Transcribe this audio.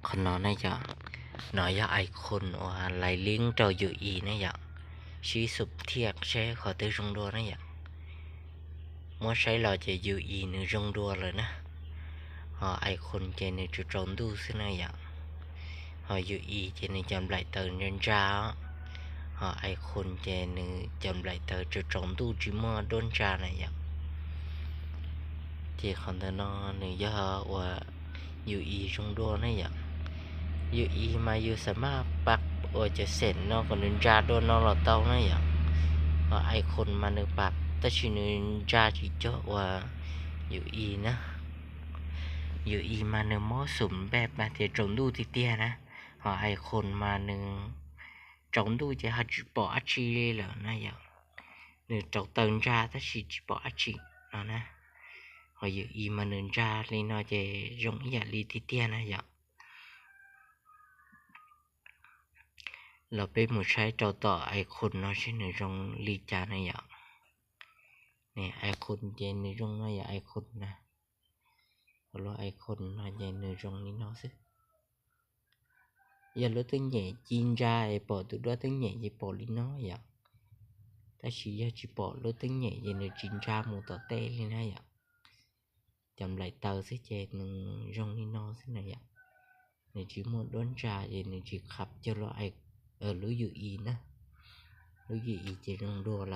Qhov no ne yom, no yog icon uas lais link rau U I ne yom. Sib xub thiaj seb qhov twg zoo dua ne yom. Muab saib los ces U I nws zoo dua lawm na. Ho icon ces nws tsuas tsaus ntuj xwb na yom. Ho U I ces nws cov nplaim taws ntsa ntsa, ho icon ces nws cov nplaim taws tsuas tsaus ntuj tsis muaj duab ntsa na yom. Ces qhov ntawm no nws yog uas U I zoo dua na yom. U I mas yus xav maj pab uas cov xeem no kom nws ntsa dua no los tau na yom. Ho icon mas nws pab tab sis nws ntsa tsis cuag uas U I na. U I mas nws mob xum npej mas tias tsaus ntuj tiag tiag na. Ho icon mas nws tsaus ntuj ces ho tsis pom dab tsi li lawm na yom. Nws rauv taws ntsa tab sis tsis pom dab tsi no na. Ho U I mas nws ntsa li no ces zoo ib yam li tiag tiag na yom. Los peb mus saib rau tom icon no seb nws zoo li cas na yom. Icon ces nws zoo no yom, icon na. Lub icon no ces nws zoo li no xwb. Yog lub teeb nyem ci ntsa es pom tus duab teeb nyem ces pom li no yom. Tab sis yog tsis pom lub teeb nyem ces nws tsis ntsa mus tom tej li na yom. Cov nplaim taws xwb ces nws zoo li no xwb na yom. Nws tsis muaj duab ntsa ces nws tsis qhab cuag lub U I na. Lub U I ces zoo dua lawm.